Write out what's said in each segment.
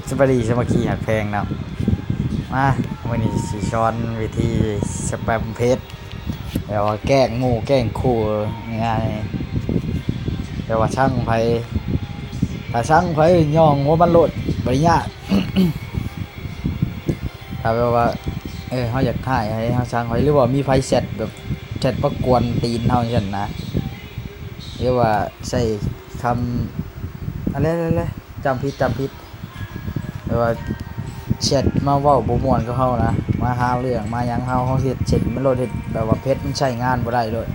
ສະບາຍດີ ສາມັກຄີຮັກແພງເນາະ. ມາ ມື້ນີ້ຊິສອນວິທີສະແປມເຟສ ແບບວ່າແກ້ງໝູ່ແກ້ງຄູ່ງ່າຍໆ ແບບວ່າຊັງໃຜ ຖ້າຊັງໃຜຍ່ອງຫົວມັນໂລດ ບໍ່ໄດ້ຍາກ. ຖ້າແບບວ່າ ເອີ ເຮົາຢາກຮ້າຍໃຫ້ເຮົາຊັງໃຜ ຫຼືວ່າມີໃຜແຊັດແບບ ແຊັດມາກວນຕີນເຮົາຈັ່ງຊັ້ນນະ ຫຼືວ່າໃຊ້ຄຳ ອະໄລໆ ຈຳຜິດ ຈຳຜິດ ແບບວ່າແຊັດມາເວົ້າບໍ່ມ່ວນກັບເຮົານະ ມາຫາເລື່ອງມາຫຍັງເຮົາ ເຮົາເຮັດເຊັ່ນມັນໂລດ ເຮັດແບບວ່າເຟສມັນໃຊ້ງານບໍ່ໄດ້ໂລດ.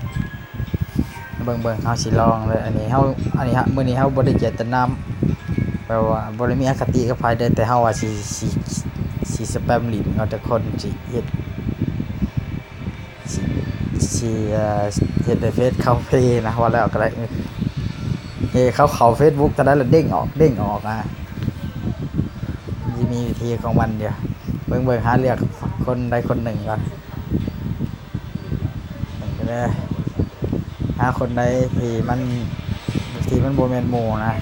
ເບິ່ງໆ ເຮົາຊິລອງເລີຍ ອັນນີ້ເຮົາ ອັນນີ້ເຮົາ ມື້ນີ້ເຮົາບໍ່ໄດ້ເຈດຕະນາ ແບບວ່າບໍ່ໄດ້ມີອະຄະຕິກັບໃຜເດ້ ແຕ່ເຮົາວ່າຊິ ຊິ ຊິສະແປມຫຼິ້ນເອົາ ແຕ່ຄົນຊິເຮັດ ຊິ ຊິ ເອີ ເຮັດໃຫ້ເຟສເຂົາເພນະ ວ່າແລ້ວກໍໄດ້ ເອີ ເຂົາເຂົ້າເຟສບຸກເທົ່າໃດລະເດ້ງອອກ ເດ້ງອອກນະ ມັນຊິມີວິທີຂອງມັນຢູ່. ເບິ່ງໆ ຫາເລືອກຄົນໃດຄົນໜຶ່ງກ່ອນ ເບິ່ງເດີ ຫາຄົນໃດທີ່ມັນ ທີ່ມັນບໍ່ແມ່ນໝູ່ນະ.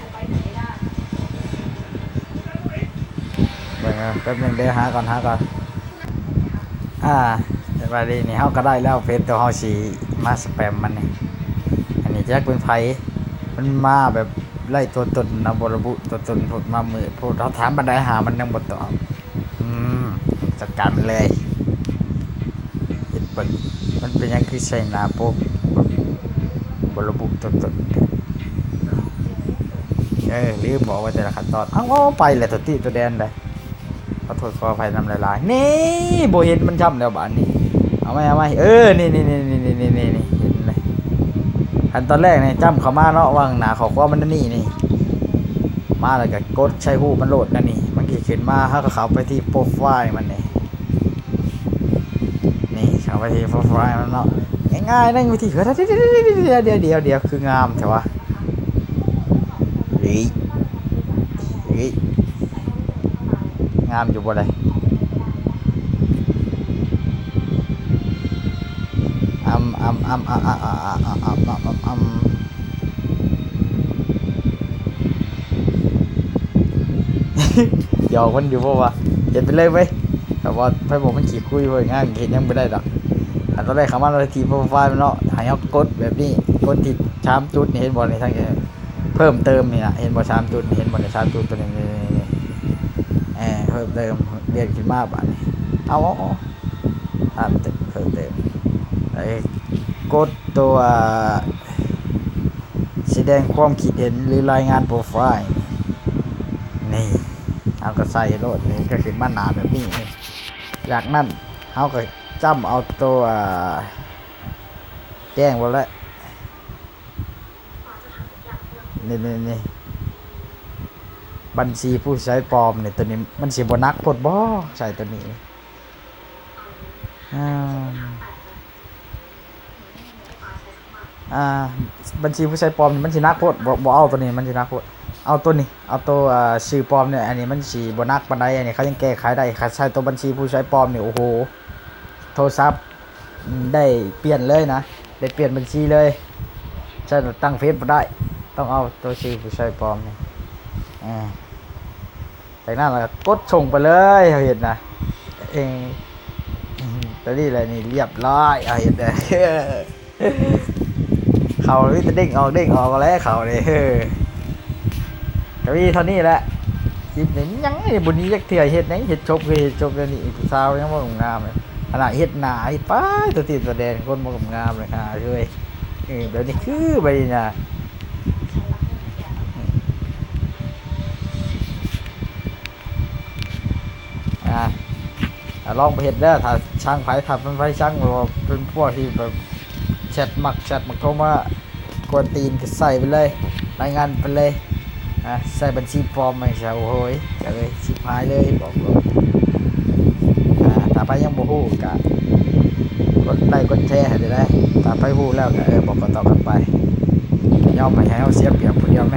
ເບິ່ງ ເອີ ແປັບໜຶ່ງເດີ ຫາກ່ອນ ຫາກ່ອນ. ອາ ສະບາຍດີ ນີ້ເຮົາກໍໄດ້ແລ້ວ ເຟສຕົວເຮົາຊິມາສະແປມມັນນີ້. ອັນນີ້ຈັກເປັນໃຜ ມັນມາແບບໄຮ້ຕົວຕົນນະ ບໍ່ລະບຸຕົວຕົນ ໂພດມາມືດໂພດ ເຮົາຖາມປານໃດຫາມັນຍັງບໍ່ຕອບ. ອືມ ຈັດການມັນເລີຍ ເຮັດເບິ່ງ ມັນເປັນຫຍັງຄືໃສ່ໜ້າປົກ ບໍ່ລະບຸຕົວຕົນ. ເອີ ລືມບອກວ່າແຕ່ລະຂັ້ນຕອນ ເອົາ ເອົາ ໄປແລ້ວ ຕົວຕິຕົວແດນໃດ ຂໍໂທດຂໍອະໄພນຳຫຼາຍໆ. ນີ້ ບໍ່ເຫັນມັນຊ້ຳແລ້ວບາດນີ້. ເອົາໃໝ່ ເອົາໃໝ່ ເອີ ນີ້ໆໆ ເຫັນເລີຍ. ຂັ້ນຕອນແລກນີ້ ຈ້ຳເຂົ້າມາເນາະ ຫວ່າງໜ້າຂໍ້ຄວາມມັນນີ້ນີ້ ມາແລ້ວກໍກົດໃສ່ຮູບມັນໂລດນະນີ້ ມັນຊິຂຶ້ນມາ ເຮົາກໍເຂົ້າໄປທີ່ໂປຣໄຟລ໌ມັນນີ້ ນີ້ ເຂົ້າໄປທີ່ໂປຣໄຟລ໌ມັນເນາະ ງ່າຍໆ ນັ້ນວິທີ ດຽວໆໆໆ ຄືງາມແທ້ວະ. ເອີຍ ເອີຍ ງາມຢູ່ບໍ່ລະ? ອຳ ອຳ ອຳ ອຳ ອຳ ອຳ ອຳ ອຳ ອຳ ອຳ ອຳ ຢອກມັນຢູ່ບໍ່ວະ? ເຮັດໄປເລີຍເວີຍ. ແຕ່ວ່າໃຜບອກມັນຂີ້ຄຸຍເວີຍ ງານເຮັດຫຍັງບໍ່ໄດ້ດອກ. ອັນຕອນແລກເຂົ້າມາທີ່ໂປຣໄຟລ໌ມັນເນາະ ໃຫ້ເຮົາກົດແບບນີ້ ກົດທີ່ສາມຈຸດນີ້ ເຫັນບໍ່ນີ້ ທາງ ເພີ່ມເຕີມນີ້ນະ ເຫັນບໍ່ ສາມຈຸດນີ້ ເຫັນບໍ່ນີ້ ສາມຈຸດຕົວນີ້ ນີ້ ນີ້ ນີ້ ເອີ ເພີ່ມເຕີມ ເລື່ອນຂຶ້ນມາບາດນີ້ ເອົາ ເອົາ ເອົາ ເພີ່ມເຕີມ ແລ້ວກົດຕົວ ສະແດງຄວາມຄິດເຫັນ ຫຼື ລາຍງານໂປຣໄຟລ໌ ນີ້ ເຮົາກໍໃສ່ໂລດ ນີ້ກໍຂຶ້ນມາໜ້າແບບນີ້. ຈາກນັ້ນເຮົາກໍຈ້ຳເອົາຕົວ ແຈ້ງບໍ່ແລ້ວ ນີ້ ນີ້ ນີ້ ບັນຊີຜູ້ໃຊ້ປອມນີ້ ຕົວນີ້ມັນຊິບໍ່ໜັກໂພດບໍ່ ໃສ່ຕົວນີ້ ອາ ອາ ບັນຊີຜູ້ໃຊ້ປອມນີ້ມັນຊິໜັກໂພດ ບໍ່ ບໍ່ເອົາຕົວນີ້ ມັນຊິໜັກໂພດ. ເອົາຕົວນີ້ ເອົາຕົວ ອາ ຊື່ປອມນີ້ ອັນນີ້ມັນຊິບໍ່ໜັກປານໃດ ອັນນີ້ເຂົາຍັງແກ້ໄຂໄດ້. ຄັນໃຊ້ຕົວບັນຊີຜູ້ໃຊ້ປອມນີ້ ໂອ້ໂຫ ໂທລະສັບ ໄດ້ປ່ຽນເລີຍນະ ໄດ້ປ່ຽນບັນຊີເລີຍ. ໃຊ້ຕັ້ງເຟສບໍ່ໄດ້ ຕ້ອງເອົາຕົວຊື່ຜູ້ໃຊ້ປອມນີ້ ອາ ຈາກນັ້ນລະກໍກົດສົ່ງໄປເລີຍ ເຮົາເຫັນນະ ເອງ ຕົວນີ້ແຫຼະ ນີ້ລຽບຮ້ອຍ ເຮົາເຫັນເດີ. ເຂົາມີແຕ່ເດ້ງອອກ ເດ້ງອອກແຫຼະ ເຂົານີ້ ເອີ ກໍມີເທົ່ານີ້ແຫຼະ. ຄລິບນີ້ຍັງບໍ່ໜີຈັກເທື່ອ ເຮັດຫຍັງ ເຮັດສົບຄືເຮັດສົບແນວນີ້ ຜູ້ສາວຍັງບໍ່ງາມເລີຍ. ຂະໜາດເຮັດໜ້າ ເຮັດປາຍຕົວຕີນຕົວແດນ ຄົນບໍ່ງາມເລີຍ ຫາເອີຍ. ເອີ ແບບນີ້ຄືໃບໜ້າ ອ່າ ອ່າ ລອງໄປເຮັດເດີ ຖ້າຊ່າງໃຜ ຖ້າເປັນໃຜຊ່າງ ຫຼືວ່າເປັນພວກທີ່ແບບແຊັດ ມັກແຊັດ ມັກໂທມາກວນຕີນ ກໍໃສ່ໄປເລີຍ ລາຍງານໄປເລີຍ. ອ່າ ໃສ່ບັນຊີປອມ ແມ່ນຊະ ໂອ້ໂຫຍ ເອີຍ ຊິບຫາຍເລີຍ ບອກໂລດ. ອ່າ ຖ້າໃຜຍັງບໍ່ຮູ້ ກະກົດໄລກ໌ ກົດແຊໃຫ້ເດີ ຖ້າໃຜຮູ້ແລ້ວ ກະ ເອີ ບອກຕໍ່ໆກັນໄປ ຍອມໃຫ້ເຮົາເສຍປຽບຜູ້ດຽວແມ.